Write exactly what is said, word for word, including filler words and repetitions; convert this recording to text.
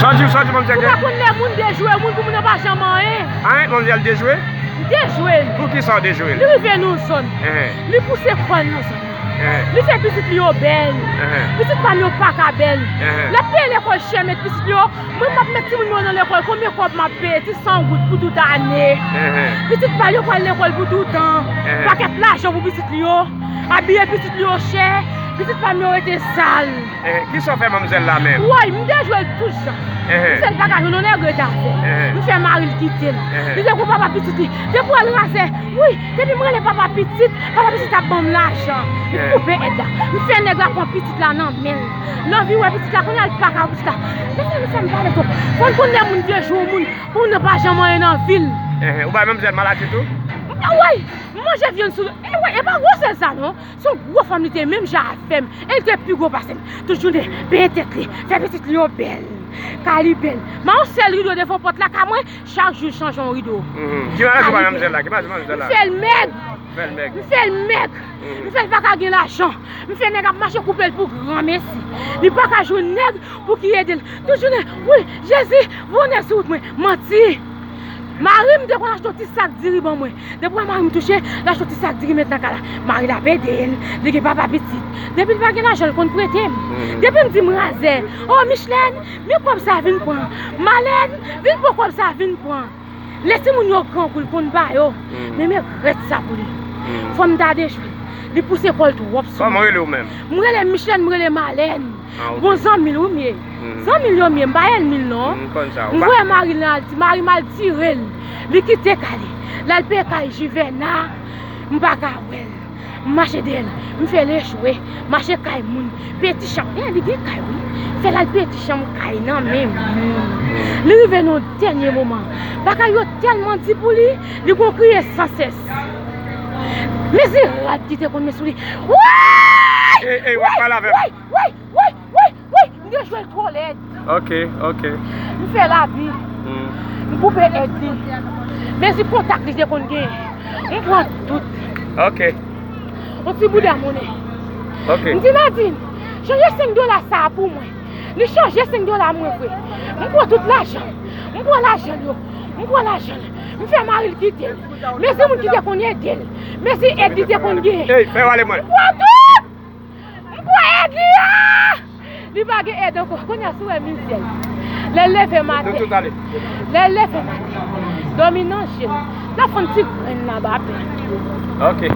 Sa w di, sa w di manmzèl Ou gen? pa konn lè moun dejwe moun pou moun nan pa janm anyen. An, manmzèl dejwe? Dejwe l. Pou ki sa w dejwe l? Li rive nan yon zòn. Enhen. Li pouse kò l nan zòn. Enhen. Li fè pitit li yo bèl. Enhen. Pitit pa m yo pa ka bèl. Enhen. L ap peye lekòl chè, met pitit li yo. Mwen, m ap met timoun mwen yo nan lekòl, konbyen kòb m ap peye? Ti san goud pou tout ane. Enhen. Pitit pa l yo pral lekòl pou toutan. Enhen. Pakèt lajan pou pitit li yo. Abiye pitit li yo chè. Pitit pa m yo rete sal. Enhen. Kisa w fè manmzèl la menm? Woy, m dejwe l tout jan. Enhen. M fè l pa ka jwenn yon nèg ret avè l. Enhen. M fè mari l kite l. Enhen. Li te gon papa pitit li. Te pran l razè. Wi, depi m rele papa pitit, papa pitit ap ban m lajan. Li Enhen. koupe èd la. M fè nèg la pran pitit la nan men l. L anvi wè pitit la, kounye a l pa ka wè pitit la. Mesye, nou fè m pale twòp. Fò n konn lè moun dejwe moun, pou moun nan pa janm anyen nan vi l. Enhen. Ou bay manmzèl maladi tou? Woy, m manje vyann sou, e woy, e pa gwosè sa non. Se yon gwo fanm li te ye, menm jan avè m. E li te pi gwo pase m. Tout jounen, benyen tèt li, fè pitit li yo bèl. Kay li bèl. M a yon sèl rido devan pòt la, ka mwen, chak jou l chanje yon rido. Mhm. Ki maladi ou bay manmzèl la? Ki maladi manmzèl la? M fè l mèg. Fè l mèg. M fè l mèg. Mhm. M fè l pa ka gen lajan. M fè nèg ap mache koupe l pou granmesi. Li pa ka jwenn nèg pou ki ede l. Tout jounen, wi, Jezi, voye nèg sou wout mwen. Manti. Mari m te konn achte yon ti sak diri ban mwen. Depi w wè mari m touche, l achte yon ti sak diri met nan kay la. Mari l ap ede l, li gen papa pitit. Depi l pa gen lajan, l konn prete m. Mhm. Depi m di m razè, o Michelène, men kòb sa vin pran. Malène, vin pran kòb sa vin pran. Lè timoun yo grangou, l konn ba yo. Mhm. Men men rèt sa pou li. Mhm. Fò m ta dejwe l. Li pouse kò l twòp sou mwen. Kòman w rele w menm? M rele Michelène, m rele Malène. Ah, ok. Bon, zanmi l wi m ye. Mhm. Zanmi l yo m ye, m pa ènmi l non. Mhm, m konn sa. M voye mari l nan Ayiti, mari m al tire l. Li kite kay li. L al peye kay Juvena, m pa ka wè l. M mache dèyè l, m fè l echwe, mache kay moun, peye ti chanm. E, li gen kay wi. Fè l al peye ti chanm kay nan men moun. Mhm. Li rive nan yon dènye moman. Bagay yo tèlman di pou li, li gon kriye sansès. Mezi rad ki te konn met sou li. Woy! Ey, ey, w ap pale avè m. Woy, woy, woy, woy, woy, woy! M dejwe l twò lèd. Ok, ok. M fè l abi. Hmm. M koupe èd li. Mezi kontak li te konn genyen. M pran tout. Ok. Yon ti bouda monnen. Ok. M di Nadine, chanje senk dola sa a pou mwen. Li chanje senk dola mwen vre. M pran tout lajan. M pran lajan l yo. M pran lajan l. M fè mari l kite l. Mezi moun ki te konn ede l. Mezi èd li te konn genyen. Ey, fè w ale mwen. M pran tout! M pran èd li a! Li pa gen èd ankò. Kounye a si w wè mizè l. Lè l leve maten. Nou tout ale. Lè l leve maten. Dòmi nan je l. L ap fè yon ti grenn nan baben. Ok.